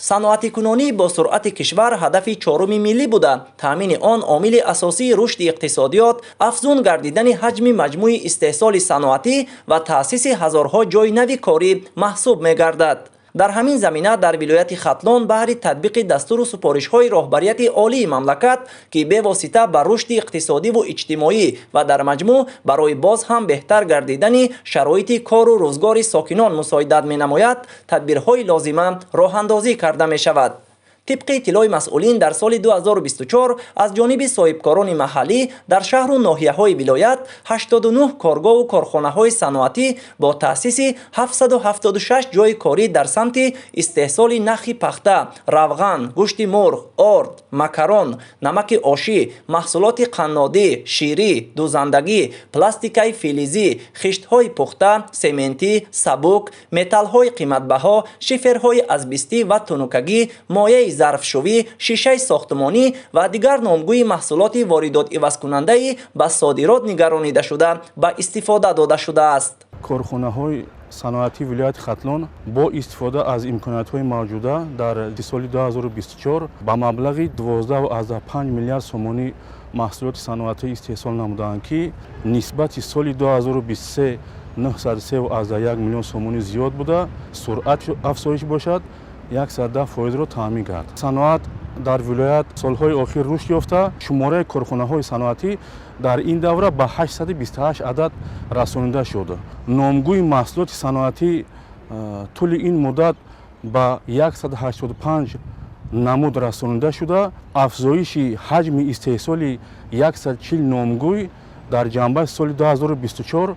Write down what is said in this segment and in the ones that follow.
Саноатикунонӣ бо суръати кишвар ҳадафи чоруми миллӣ буда, таъмини он омили асосии рушди иқтисодиёт, афзун гардидани ҳаҷми маҷмӯи истеҳсоли саноатӣ ва таъсиси ҳазорҳо ҷойи нави корӣ маҳсуб мегардад. Дар ҳамин замина дар вилояти Хатлон баҳри татбиқи дастуру супоришҳои роҳбарияти олии мамлакат, ки бевосита ба рушди иқтисодиву иҷтимоӣ ва дар маҷмӯъ барои боз ҳам беҳтар гардидани шароити кору рӯзгори сокинон мусоидат менамояд, тадбирҳои лозима роҳандозӣ карда мешавад. Тибқи иттилои масъулин, дар соли 2024 аз ҷониби соҳибкорони маҳаллӣ дар шаҳру ноҳияҳои вилоят 89 коргоҳу корхонаҳои саноатӣ бо таъсиси 776 ҷойи корӣ дар самти истеҳсоли нахи пахта, равған, гӯшти мурғ, орд, макарон, намаки ошӣ, маҳсулоти қаннодӣ, ширӣ, дӯзандагӣ, пластикаи филизӣ, хиштҳои пухта, сементӣ, сабук, металлҳои қиматбаҳо, шиферҳои азбистӣ ва тунукагӣ, моеи зарфшӯӣ, шишаи сохтмонӣ ва дигар номгӯи маҳсулоти воридотивазкунандаи ба содирот нигаронидашуда ба истифода дода шудааст. Корхонаҳои саноатии вилояти Хатлон бо истифода аз имкониятҳои мавҷуда дар соли 2024 ба маблағи 12,5 миллиард сомонӣ маҳсулоти саноатӣ истеҳсол намуданд, ки нисбати соли 2023 903,1 миллион сомонӣ зиёд буда, суръати афзоиш бошад 110%-ро таъмин кард. Саноат дар вилоят солҳои охир рушд ёфта, шумораи корхонаҳои саноатӣ дар ин давра ба 828 адад расонида шуд. Номгӯи маҳсулоти саноатӣ тӯли ин муддат ба 185 намуд расонида шуда, афзоиши ҳаҷми истеҳсоли 140 номгӯй дар ҷанбаи соли 2024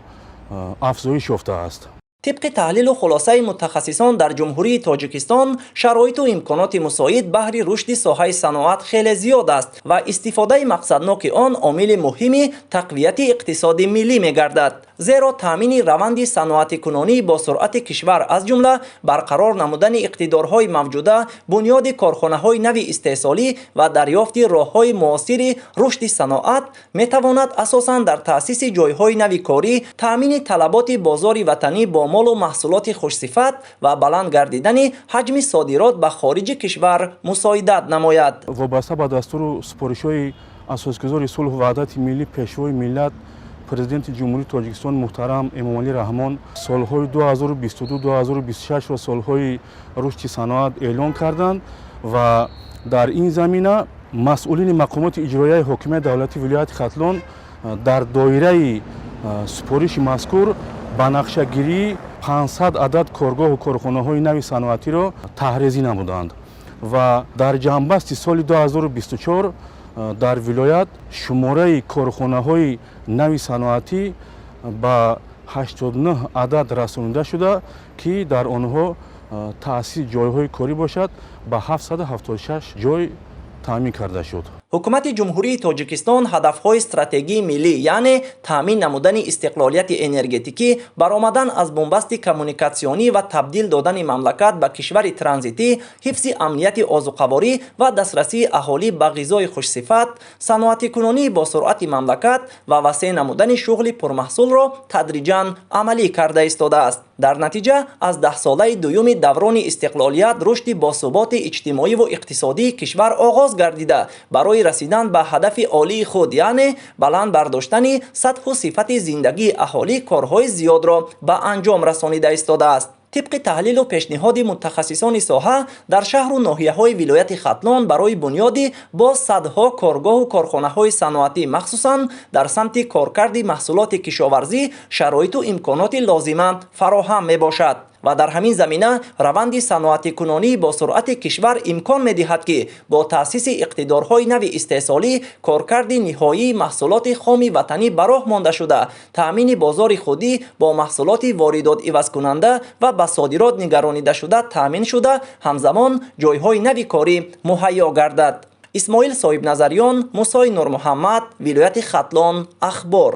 афзоиш ёфтааст. Тибқи таҳлилу хулосаи мутахассисон, дар Ҷумҳурии Тоҷикистон шароиту имконоти мусоид баҳри рушди соҳаи саноат хеле зиёд аст ва истифодаи мақсадноки он омили муҳими тақвияти иқтисоди миллӣ мегардад. Зеро таъмини раванди саноатикунонӣ бо суръати кишвар, аз ҷумла барқарор намудани иқтидорҳои мавҷуда, бунёди корхонаҳои нави истеҳсолӣ ва дарёфти роҳҳои муосири рушди саноат метавонад асосан дар таъсиси ҷойҳои нави корӣ, таъмини талаботи бозори ватанӣ бо молу маҳсулоти хушсифат ва баланд гардидани ҳаҷми содирот ба хориҷи кишвар мусоидат намояд. Вобаста ба дастуру супоришҳои Асосгузори сулҳу ваҳдати миллӣ, Пешвои миллат, Президенти Ҷумҳурии Тоҷикистон муҳтарам Эмомалӣ Раҳмон солҳои 2022-2026-ро солҳои рушди саноат эълон карданд ва дар ин замина масъулини мақомоти иҷроияи ҳокимияти давлатии вилояти Хатлон дар доираи супориши мазкур ба нақшагирии 500 адад коргоҳу корхонаҳои нави саноатиро таҳрезӣ намуданд ва дар ҷамъбасти соли 2024 дар вилоят шумораи корхонаҳои нави саноатӣ ба 89 адад расонида шуда, ки дар онҳо таъсиси ҷойҳои корӣ бошад ба 776 ҷой таъмин карда шуд. Ҳукумати Ҷумҳурии Тоҷикистон ҳадафҳои стратегии миллӣ, яъне таъмин намудани истиқлолияти энергетикӣ, баромадан аз бунбасти коммуникатсионӣ ва табдил додани мамлакат ба кишвари транзитӣ, ҳифзи амнияти озуқаворӣ ва дастрасии аҳолӣ ба ғизои хушсифат, саноатикунонии босуръати мамлакат ва васеъ намудани шуғли пурмаҳсулро тадриҷан амалӣ карда истодааст. Дар натиҷа аз даҳсолаи дуюми даврони истиқлолият рушди босуботи иҷтимоиву иқтисодии кишвар оғоз гардида, барои расидан ба ҳадафи олии худ, яъне баланд бардоштани сатҳу сифати зиндагии аҳолӣ, корҳои зиёдро ба анҷом расонида истодааст. Тибқи таҳлилу пешниҳоди мутахассисони соҳа, дар шаҳру ноҳияҳои вилояти Хатлон барои бунёди боз садҳо коргоҳу корхонаҳои саноатӣ, махсусан дар самти коркарди маҳсулоти кишоварзӣ, шароиту имконоти лозима фароҳам мебошад ва дар ҳамин замина раванди саноатикунонӣ бо суръати кишвар имкон медиҳад, ки бо таъсиси иқтидорҳои нави истеҳсолӣ коркарди ниҳоии маҳсулоти хоми ватанӣ ба роҳ монда шуда, таъмини бозори худӣ бо маҳсулоти воридотивазкунанда ва ба содирот нигаронидашуда таъмин шуда, ҳамзамон ҷойҳои нави корӣ муҳайё гардад. Исмоил Соҳибназарён, Мусои Нурмуҳаммад, вилояти Хатлон, Ахбор.